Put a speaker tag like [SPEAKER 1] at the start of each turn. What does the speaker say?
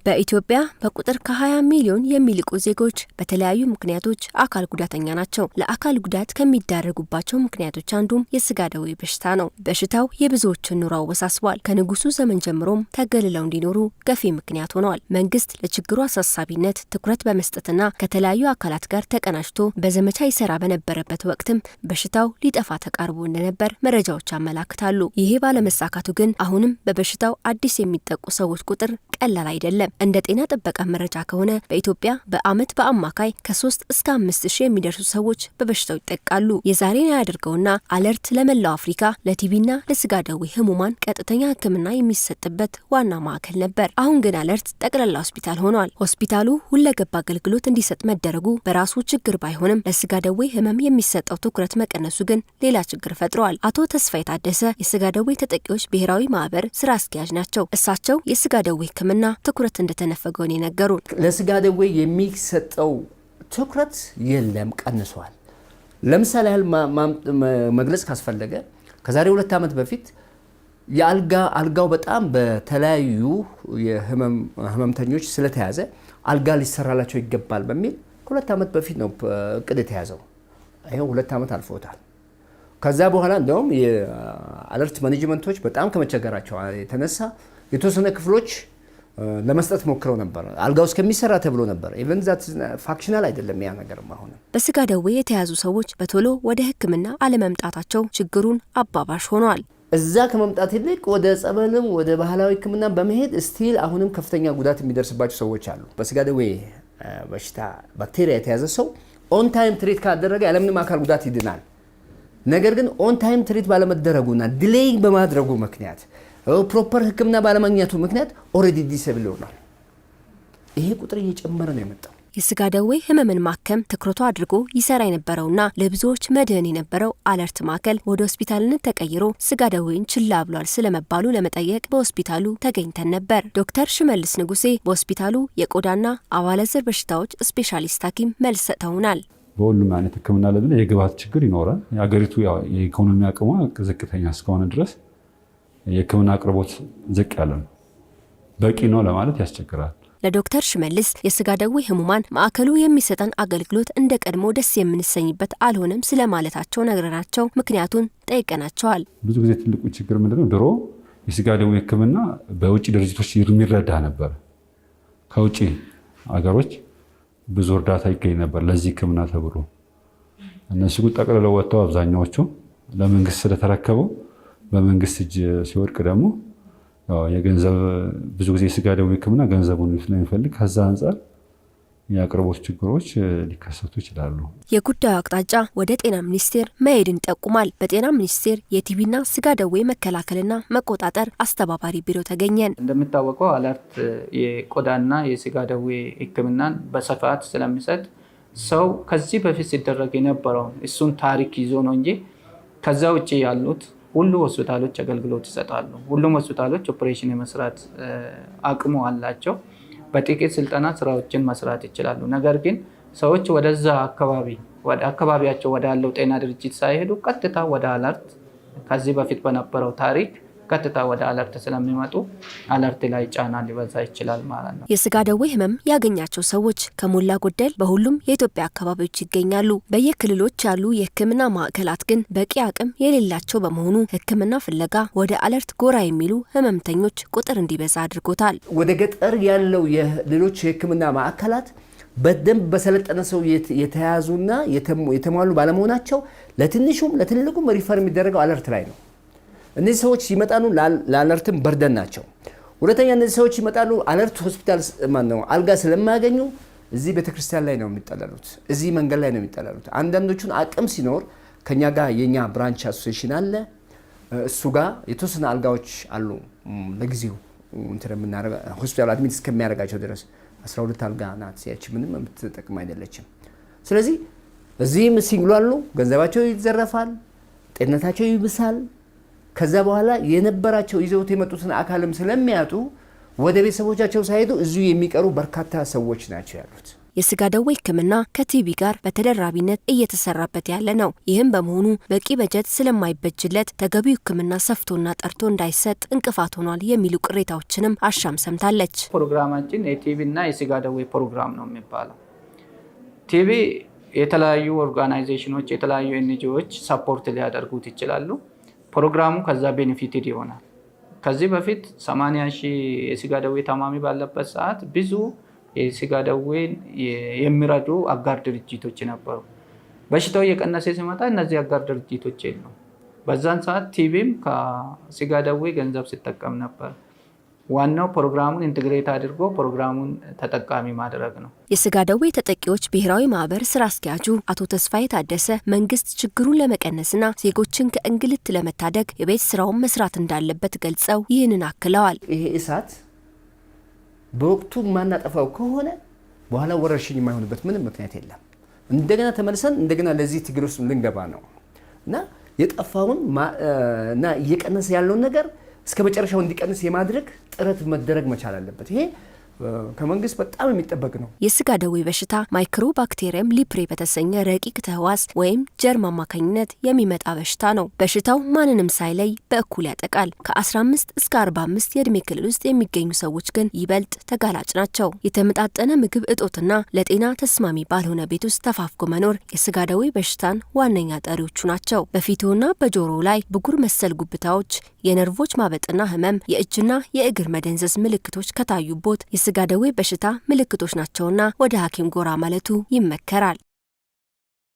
[SPEAKER 1] በኢትዮጵያ በቁጥር ከ20 ሚሊዮን የሚልቁ ዜጎች በተለያዩ ምክንያቶች አካል ጉዳተኛ ናቸው። ለአካል ጉዳት ከሚዳረጉባቸው ምክንያቶች አንዱም የስጋ ደዌ በሽታ ነው። በሽታው የብዙዎችን ኑሮ አወሳስቧል። ከንጉሱ ዘመን ጀምሮም ተገልለው እንዲኖሩ ገፊ ምክንያት ሆነዋል። መንግስት ለችግሩ አሳሳቢነት ትኩረት በመስጠትና ከተለያዩ አካላት ጋር ተቀናጅቶ በዘመቻ ይሰራ በነበረበት ወቅትም በሽታው ሊጠፋ ተቃርቦ እንደነበር መረጃዎች ያመላክታሉ። ይሄ ባለመሳካቱ ግን አሁንም በበሽታው አዲስ የሚጠቁ ሰዎች ቁጥር ቀላል አይደለም። እንደ ጤና ጥበቃ መረጃ ከሆነ በኢትዮጵያ በአመት በአማካይ ከ3 እስከ 5 ሺህ የሚደርሱ ሰዎች በበሽታው ይጠቃሉ። የዛሬን አያድርገውና አለርት ለመላው አፍሪካ ለቲቢና ለስጋ ደዌ ህሙማን ቀጥተኛ ሕክምና የሚሰጥበት ዋና ማዕከል ነበር። አሁን ግን አለርት ጠቅላላ ሆስፒታል ሆኗል። ሆስፒታሉ ሁለገብ አገልግሎት እንዲሰጥ መደረጉ በራሱ ችግር ባይሆንም፣ ለስጋ ደዌ ህመም የሚሰጠው ትኩረት መቀነሱ ግን ሌላ ችግር ፈጥሯል። አቶ ተስፋዬ ታደሰ የስጋ ደዌ ተጠቂዎች ብሔራዊ ማህበር ስራ አስኪያጅ ናቸው። እሳቸው የስጋ ደዌ ሕክምና ትኩረት እንደተነፈገው ነው የነገሩን።
[SPEAKER 2] ለስጋ ደዌ የሚሰጠው ትኩረት የለም፣ ቀንሷል። ለምሳሌ ያህል መግለጽ ካስፈለገ፣ ከዛሬ 2 ዓመት በፊት የአልጋ አልጋው በጣም በተለያዩ የህመምተኞች ስለተያዘ አልጋ ሊሰራላቸው ይገባል በሚል ከ2 ዓመት በፊት ነው እቅድ የተያዘው። ይኸው 2 ዓመት አልፎታል። ከዛ በኋላ እንዲያውም የአለርት management ኦች በጣም ከመቸገራቸው የተነሳ የተወሰነ ክፍሎች ለመስጠት ሞክረው ነበር። አልጋው እስከሚሰራ ተብሎ ነበር። Even that functional አይደለም ያ ነገር አሁንም።
[SPEAKER 1] በስጋ ደዌ የተያዙ ሰዎች በቶሎ ወደ ሕክምና አለመምጣታቸው ችግሩን አባባሽ ሆኗል።
[SPEAKER 2] እዛ ከመምጣት ይልቅ ወደ ጸበልም ወደ ባህላዊ ሕክምና በመሄድ still አሁንም ከፍተኛ ጉዳት የሚደርስባቸው ሰዎች አሉ። በስጋ ደዌ በሽታ ባክቴሪያ የተያዘ ሰው on time treat ካደረገ ያለምንም አካል ጉዳት ይድናል። ነገር ግን on time treat ባለመደረጉና delay በማድረጉ ምክንያት፣ proper ሕክምና ባለማግኘቱ ምክንያት already disable ሆኗል። ይሄ ቁጥር እየጨመረ ነው የመጣው።
[SPEAKER 1] የስጋ ደዌ ህመምን ማከም ትኩረቱ አድርጎ ይሰራ የነበረውና ለብዙዎች መድህን የነበረው አለርት ማዕከል ወደ ሆስፒታልነት ተቀይሮ ስጋ ደዌን ችላ ብሏል ስለመባሉ ለመጠየቅ በሆስፒታሉ ተገኝተን ነበር። ዶክተር ሽመልስ ንጉሴ በሆስፒታሉ የቆዳና አባለዘር በሽታዎች ስፔሻሊስት ሐኪም መልስ ሰጥተውናል።
[SPEAKER 3] በሁሉም አይነት ህክምና ለምን የግብዓት ችግር ይኖራል። የሀገሪቱ የኢኮኖሚ አቅሟ ዝቅተኛ እስከሆነ ድረስ የህክምና አቅርቦት ዝቅ ያለ ነው። በቂ ነው ለማለት ያስቸግራል።
[SPEAKER 1] ለዶክተር ሽመልስ የስጋ ደዌ ህሙማን ማዕከሉ የሚሰጠን አገልግሎት እንደ ቀድሞ ደስ የምንሰኝበት አልሆነም ስለማለታቸው ነግረናቸው ምክንያቱን ጠይቀናቸዋል።
[SPEAKER 3] ብዙ ጊዜ ትልቁ ችግር ምንድነው? ድሮ የስጋ ደዌ ህክምና በውጭ ድርጅቶች የሚረዳ ነበር። ከውጭ አገሮች ብዙ እርዳታ ይገኝ ነበር ለዚህ ህክምና ተብሎ። እነሱ ግን ጠቅልለው ወጥተው አብዛኛዎቹ ለመንግስት ስለተረከበው፣ በመንግስት እጅ ሲወድቅ ደግሞ የገንዘብ፣ ብዙ ጊዜ የስጋ ደዌ ህክምና ገንዘቡን ስለሚፈልግ፣ ከዛ አንጻር የአቅርቦት ችግሮች ሊከሰቱ ይችላሉ።
[SPEAKER 1] የጉዳዩ አቅጣጫ ወደ ጤና ሚኒስቴር መሄድን ይጠቁማል። በጤና ሚኒስቴር የቲቢና ስጋ ደዌ መከላከልና መቆጣጠር አስተባባሪ ቢሮ ተገኘን።
[SPEAKER 4] እንደሚታወቀው አለርት የቆዳና የስጋ ደዌ ሕክምናን በስፋት ስለሚሰጥ፣ ሰው ከዚህ በፊት ሲደረግ የነበረውን እሱን ታሪክ ይዞ ነው እንጂ ከዛ ውጭ ያሉት ሁሉ ሆስፒታሎች አገልግሎት ይሰጣሉ። ሁሉም ሆስፒታሎች ኦፕሬሽን የመስራት አቅሙ አላቸው። በጥቂት ስልጠና ስራዎችን መስራት ይችላሉ። ነገር ግን ሰዎች ወደዛ አካባቢ፣ ወደ አካባቢያቸው ወዳለው ጤና ድርጅት ሳይሄዱ ቀጥታ ወደ አለርት፣ ከዚህ በፊት በነበረው ታሪክ ቀጥታ ወደ አለርት ስለሚመጡ አለርት ላይ ጫና ሊበዛ ይችላል ማለት ነው።
[SPEAKER 1] የስጋ ደዌ ህመም ያገኛቸው ሰዎች ከሞላ ጎደል በሁሉም የኢትዮጵያ አካባቢዎች ይገኛሉ። በየክልሎች ያሉ የሕክምና ማዕከላት ግን በቂ አቅም የሌላቸው በመሆኑ ሕክምና ፍለጋ ወደ አለርት ጎራ የሚሉ ህመምተኞች ቁጥር እንዲበዛ አድርጎታል።
[SPEAKER 2] ወደ ገጠር ያለው ሌሎች የህክምና ማዕከላት በደንብ በሰለጠነ ሰው የተያዙና የተሟሉ ባለመሆናቸው ለትንሹም ለትልቁም refer የሚደረገው አለርት ላይ ነው። እነዚህ ሰዎች ይመጣሉ፣ ለአለርትም burden ናቸው። ሁለተኛ፣ እነዚህ ሰዎች ይመጣሉ፣ አለርት ሆስፒታል ማነው አልጋ ስለማያገኙ እዚህ ቤተክርስቲያን ላይ ነው የሚጠለሉት፣ እዚህ መንገድ ላይ ነው የሚጠለሉት። አንዳንዶቹን አቅም ሲኖር ከኛ ጋር የኛ branch association አለ፣ እሱ ጋር የተወሰነ አልጋዎች አሉ። ለጊዜው እንትን ሆስፒታሉ admit እስከሚያደርጋቸው ድረስ 12 አልጋ ናት ያቺ፣ ምንም የምትጠቅም አይደለችም። ስለዚህ እዚህም ሲንግሏሉ፣ ገንዘባቸው ይዘረፋል፣ ጤንነታቸው ይብሳል። ከዛ በኋላ የነበራቸው ይዘውት የመጡትን አካልም ስለሚያጡ ወደ ቤተሰቦቻቸው ሳይሄዱ እዚሁ የሚቀሩ በርካታ ሰዎች ናቸው ያሉት።
[SPEAKER 1] የስጋ ደዌ ሕክምና ከቲቢ ጋር በተደራቢነት እየተሰራበት ያለ ነው። ይህም በመሆኑ በቂ በጀት ስለማይበጅለት ተገቢው ሕክምና ሰፍቶና ጠርቶ እንዳይሰጥ እንቅፋት ሆኗል የሚሉ ቅሬታዎችንም አሻም ሰምታለች።
[SPEAKER 4] ፕሮግራማችን የቲቢ እና የስጋ ደዌ ፕሮግራም ነው የሚባለው። ቲቢ የተለያዩ organization ኖች፣ የተለያዩ NGO ዎች support ሊያደርጉት ይችላሉ። ፕሮግራሙ ከዛ benefited ይሆናል። ከዚህ በፊት 80 ሺህ የስጋ ደዌ ታማሚ ባለበት ሰዓት ብዙ የስጋ ደዌን የሚረዱ አጋር ድርጅቶች ነበሩ። በሽታው እየቀነሰ ሲመጣ እነዚህ አጋር ድርጅቶች የሉም። በዛን ሰዓት ቲቢም ከስጋ ደዌ ገንዘብ ሲጠቀም ነበር። ዋናው ፕሮግራሙን integrate አድርጎ ፕሮግራሙን ተጠቃሚ ማድረግ ነው።
[SPEAKER 1] የስጋ ደዌ ተጠቂዎች ብሔራዊ ማህበር ስራ አስኪያጁ አቶ ተስፋዬ ታደሰ መንግስት ችግሩን ለመቀነስና ዜጎችን ከእንግልት ለመታደግ የቤት ስራውን መስራት እንዳለበት ገልጸው ይህንን አክለዋል።
[SPEAKER 2] ይሄ እሳት በወቅቱ የማናጠፋው ከሆነ በኋላ ወረርሽኝ የማይሆንበት ምንም ምክንያት የለም። እንደገና ተመልሰን እንደገና ለዚህ ትግል ውስጥ ልንገባ ነው እና የጠፋውን እና እየቀነሰ ያለውን ነገር እስከ መጨረሻው እንዲቀንስ የማድረግ ጥረት መደረግ መቻል አለበት። ይሄ ከመንግስት በጣም የሚጠበቅ ነው።
[SPEAKER 1] የስጋ ደዌ በሽታ Mycobacterium leprae በተሰኘ ረቂቅ ተህዋስ ወይም germ አማካኝነት የሚመጣ በሽታ ነው። በሽታው ማንንም ሳይለይ በእኩል ያጠቃል። ከ15 እስከ 45 የእድሜ ክልል ውስጥ የሚገኙ ሰዎች ግን ይበልጥ ተጋላጭ ናቸው። የተመጣጠነ ምግብ እጦትና ለጤና ተስማሚ ባልሆነ ቤት ውስጥ ተፋፍጎ መኖር የስጋ ደዌ በሽታን ዋነኛ ጠሪዎቹ ናቸው። በፊቱና በጆሮው ላይ ብጉር መሰል ጉብታዎች፣ የነርቮች ማበጥና ህመም፣ የእጅና የእግር መደንዘዝ ምልክቶች ከታዩቦት የስጋ ደዌ በሽታ ምልክቶች ናቸውና ወደ ሐኪም ጎራ ማለቱ ይመከራል።